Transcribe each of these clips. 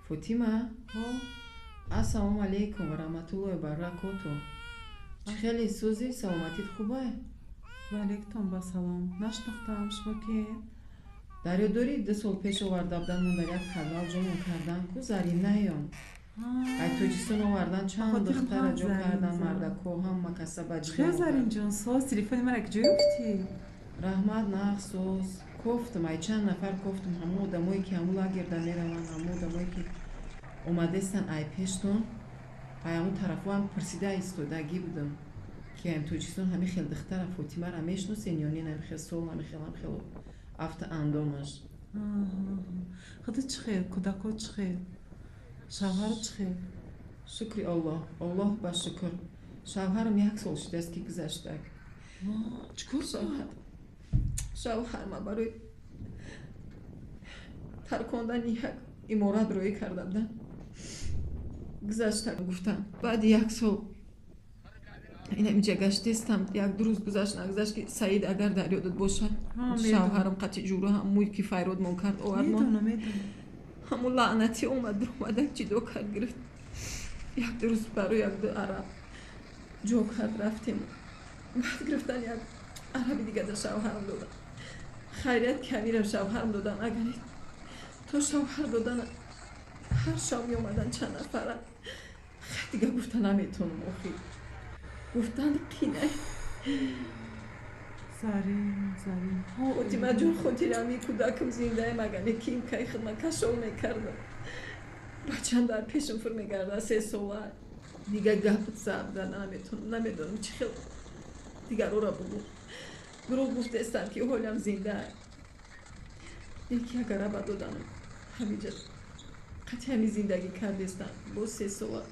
Фотима, ассалому алайкум ва раҳматуллоҳи баракоту. Чӣ хеле сӯзи, саломатит хубай? Ва алайкум ба салом. Нашнохтам, шумо киед? Дар ёд дорӣ, 2 сол пеш оварда будан, мо дар як подвал ҷомон кардан ку, Заринаён. Ай Тоҷикистон овардан, чанд духтара ҷо кардан, мардако ҳама каса ба Чӣ, Заринҷон, соз? Телефони мара куҷо ёфтӣ? Раҳмат, нағз, соз. Кофтам, ай чанд нафар кофтам, ҳамон одамое ки ҳамун лагерда мераванд, ҳамон одамое ки омадестан ай пештон, ай ҳамун тарафоам пурсида истодагӣ будам, ки ай Тоҷикистон ҳамин хел духтара Фотимара мешиносен ё не, ҳамин хел сол, ҳамин хел, ҳамин хел афта андомаш. Худо чӣ хел, кӯдако чӣ хел, шавҳар чӣ хел? Шукри Аллоҳ, Аллоҳ ба шукр. Шавҳарам як сол шудааст, ки гузаштак. Чӣ кор? Шавҳарма барои таркондани як иморат роӣ карда буданд, гузашта гуфтам. Баъди як сол ина инҷа гаштестам, як ду рӯз гузашт, нагузашт, ки Саид, агар дар ёдат бошад, шавҳарам қати ҷура ҳамуй ки файродмон кард, овардмон, ҳамун лаънатӣ омад, биромада ҷидо кард, гирифт, як ду рӯз барои як ду араб ҷо кард, рафтем. Баъд гирифтан, як араби дига да шавҳарам додан. Хайрият ки ҳамирам шавҳарам додан, агар то шавҳар додан ҳар шаб меомадан чанд нафара. Дига гуфта наметонам, охир гуфтан қинай. Зарин, Зарин. Фотимаҷон, хотирами кӯдакам зиндаем, агар ким кай хидмат кашол мекардам. Бачам дар пешам фур мегарда, 3 сола. Дига гап забда наметонам, намедонам чӣ хел дигарора бугу. Дурӯғ гуфтестам, ки ҳолям зинда. Яки агараба доданам, ҳамиҷа қати ҳами зиндагӣ кардестам. Бо 3 сола,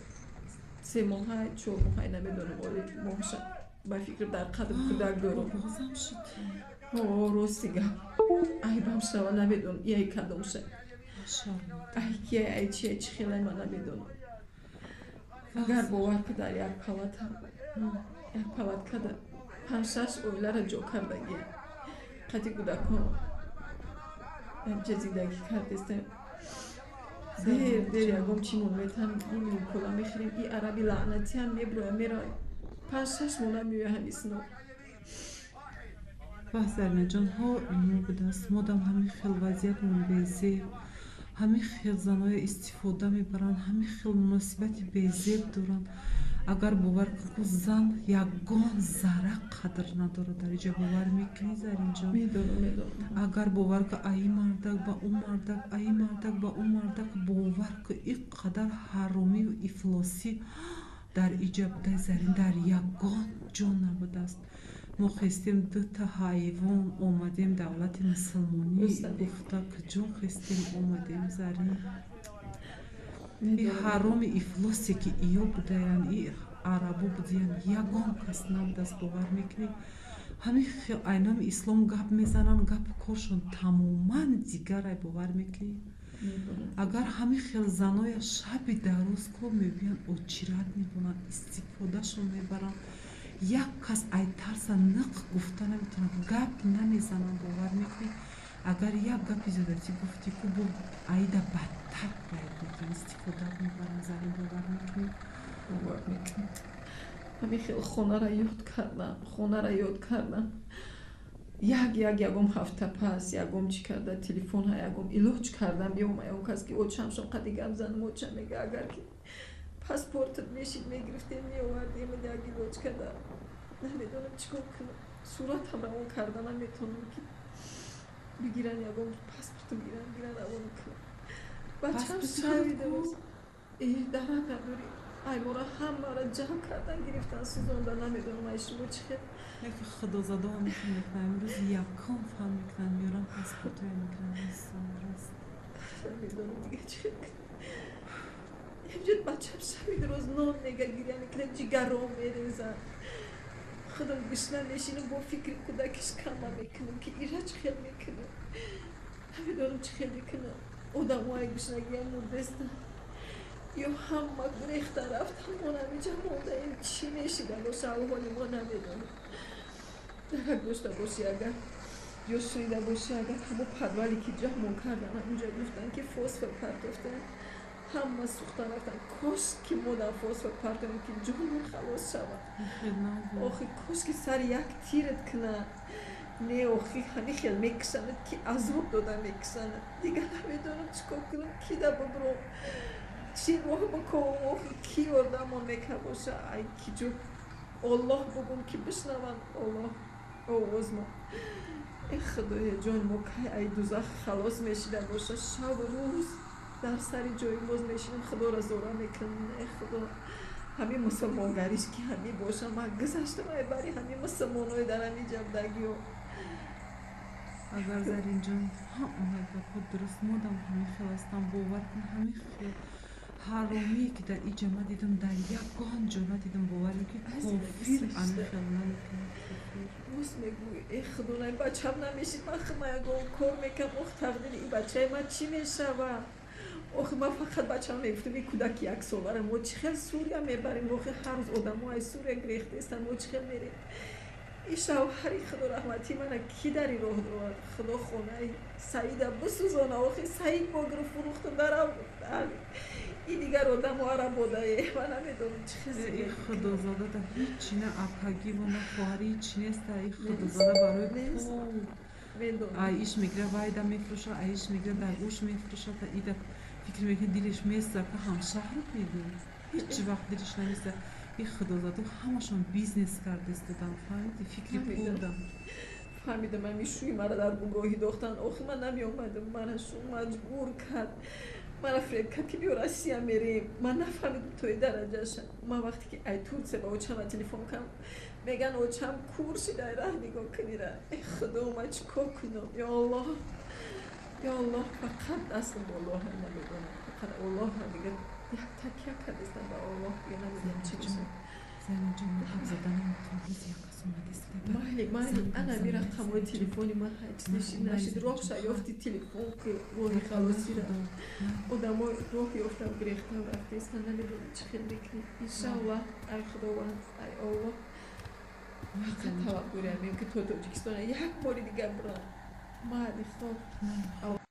3 моҳай, 4 моҳай, намедонам, оли моҳша ба фикр дар қадр кӯдак дорам. Бозам шуд. О, рости гап, айбам шава, намедонам, яй кадомша, ай кия, ай чия, чӣ хелай, ман намедонам. Агар бовар ку, дар як палата, як палаткада панҷ шаш оилара ҷо кардагия, қати кӯдакон ҳамҷа зиндагӣ кардестем. Дер дер ягом чимон метам, ин кола мехӯрем, и араби лаънатиам меброя, меравад, панҷ шаш мона меоя ҳамисно. Баҳ, Заринаҷон, ҳо имо будааст. Модам ҳамин хел вазъиятмон безеб, ҳамин хел заноя истифода мебаранд, ҳамин хел муносибати безеб доранд. Агар бовар кун, зан ягон зарра қадр надорад дар иҷа, бовар мекунӣ, Заринҷон? Медонам, медонам. Агар бовар ку, аи мардак ба ӯ мардак, аи мардак ба ӯ мардак, бовар ку, ин қадар ҳаромию ифлосӣ дар иҷа будай, Зарин, дар ягон ҷо набудааст. Мо хестем, дута ҳайвон омадем, давлати мусулмонӣ гуфта куҷо хестем омадем, Зарин? И ҳароми ифлосе ки иё будаянд, и арабо будаянд, ягон кас набудааст, бовар мекунӣ? Ҳамин хел айноми ислом гап мезананд, гапу коршон тамоман дигарай, бовар мекунӣ? Агар ҳамин хел заноя шаби дароз кор мебиёнд, очират мебонанд, истифодашон мебаранд. Як кас ай тарса ниқ гуфта наметавонад, гап намезананд, бовар мекунӣ? Агар як гапи зиёдатӣ гуфтӣ ку, бо аида бадтар бояд мекунанд, истифода мебаранд, Зарин, бовар мекунӣ? Бовар мекунам. Ҳамин хел хонара ёд кардам, хонара ёд кардам. Як як ягом ҳафта пас ягом чӣ карда, телефонҳа ягом илоҷ кардам, биём ягом кас ки очамшон қади гап занам. Очам мега, агар ки паспортат мешид, мегирифтем, меовардем. Як илоҷ карда, намедонам чӣ кор кунам. Суратам равон карда наметонам, ки бигиран, ягом паспортам гиран, гиран, равон кунам. Бачам шавида дарак надорӣ. Ай мора ҳамаро ҷамъ кардан, гирифтан, сӯзонда. Намедонам, ай шумо чӣ хел. Яке худозадо ҳамихел мекунам, имрӯз якум фаҳм мекунам, меёрам, паспортоя мегирам, рост. Намедонам дига чӣ хел. Ҳамҷад бачам шаби рӯз нон мега, гиря мекунад, ҷигаром мерезад. Худам гушна мешинам, бо фикри кӯдакиш кама мекунам, ки ира чӣ хел мекунам. Намедонам, чӣ хел мекунам. Одамои гушнагиам мурдестанд ё ҳама гурехта рафтан, мо ҳамиҷа мондаем. Чӣ мешида боша ҳоли мо, намедонам. Дарак дошта бошӣ агар ё шунида бошӣ агар, ҳамо подвале ки ҷамъмон кардан, ҳамунҷа гуфтанд, ки фосфор партофтан. Ҳама сӯхта рафтанд. Кош ки мо дар фосфор партоем, ки ҷонмон халос шавад. Охи, кош ки сари як тират кунад. Не, охи, ҳами хел мекушанад, ки азоб дода мекушанад. Дигар намедонам, чӣ кор кунам, ки да бибуром, чӣ роҳ бикобам. Охи, ки ёрдамон мекард боша, ай ки ҷо Оллоҳ бугум, ки бишнаванд Оллоҳ овозмо. Э Худоя, ҷони мо кай ай дузах халос мешида боша? Шабу рӯз дар сари ҷои боз мешинам, Худоро зора мекунам. Э Худо, ҳамин мусулмонгариш ки ҳамин боша, ман гузаштам ай бари ҳамин мусулмонои дар ҳамин ҷабдагиё. Агар, Заринҷон, ҳама гапҳо дуруст, модам ҳамин хел ҳастам, бовар кун, ҳамин хел ҳаромие, ки дар иҷа ма дидам, дар ягон ҷо надидам. Бовар ки кофир ҳамин хел намекунад, кофир. Рост мегӯй. Э Худо, най бачам намешид, ман хума ягон кор мекардам. Ох, тақдири ин бачаи ман чӣ мешавад? Охи, ман фақат бачам мегуфтам, ин кӯдаки яксолара мо чӣ хел Сурия мебарем? Охи, ҳар рӯз одамо аз Сурия гирехтаистанд, мо чӣ хел мерем? Ин шавҳари Худо раҳматӣ мана ки дар ин роҳ дорад? Худо хонаи Саида бисӯзона. Охи, Саид мо гирифт, фурӯхтам, дарав. Ин дигар одамо арабодае, ман намедонам, чӣ хел. Ин худозода да ҳичи, на апагиву, на хоҳари, ҳичи неста. Ин худозода барои пул ай иш мегира, вайда мефурӯша, ай иш мегира, дар гӯш мефурӯша. Ида фикр мекунад, дилиш месӯза, ка ҳамшаҳрат мегӯй, ҳеҷ вақт дилиш намесӯза. Ин худозода ҳамашон бизнес кардестодан, фаҳмиди, фикри пул да. Фаҳмидам, ами шӯи мара дар гумроҳӣ дохтан. Охи, ман намеомадам, мана шу маҷбур кард, мара фреб кард, ки биё, Россия мерем. Ман нафаҳмидам то и дараҷаша. Ман вақте ки ай Турция ба очама телефон кардам, меган, очам кур шида, раҳ нигоҳ кунира. Э Худо, ман чӣ кор кунам? Ё Аллоҳ, ё Аллоҳ, фақат дастам ба Аллоҳ, намедонам, фақат Аллоҳ, дигар як такя кардистам ба Аллоҳ, дигар намедонам, чӣ мешавад. Заринҷон, ман гап зада наметавонам, ҳози як кас омадеста. Майли, майли, ана ми рақамҳои телефони ман, ҳеҷ нашид, роҳ шаёфти, телефон ки роҳи халосира. Одамои роҳ ёфтам, гирехтам, рафтаистам, намедонам, чӣ хел мекунем. Иншаллоҳ, ай Худованд, ай Аллоҳ, фақат таваккулиам, ки то Тоҷикистона як бори дигар бурам. Майли, хоб.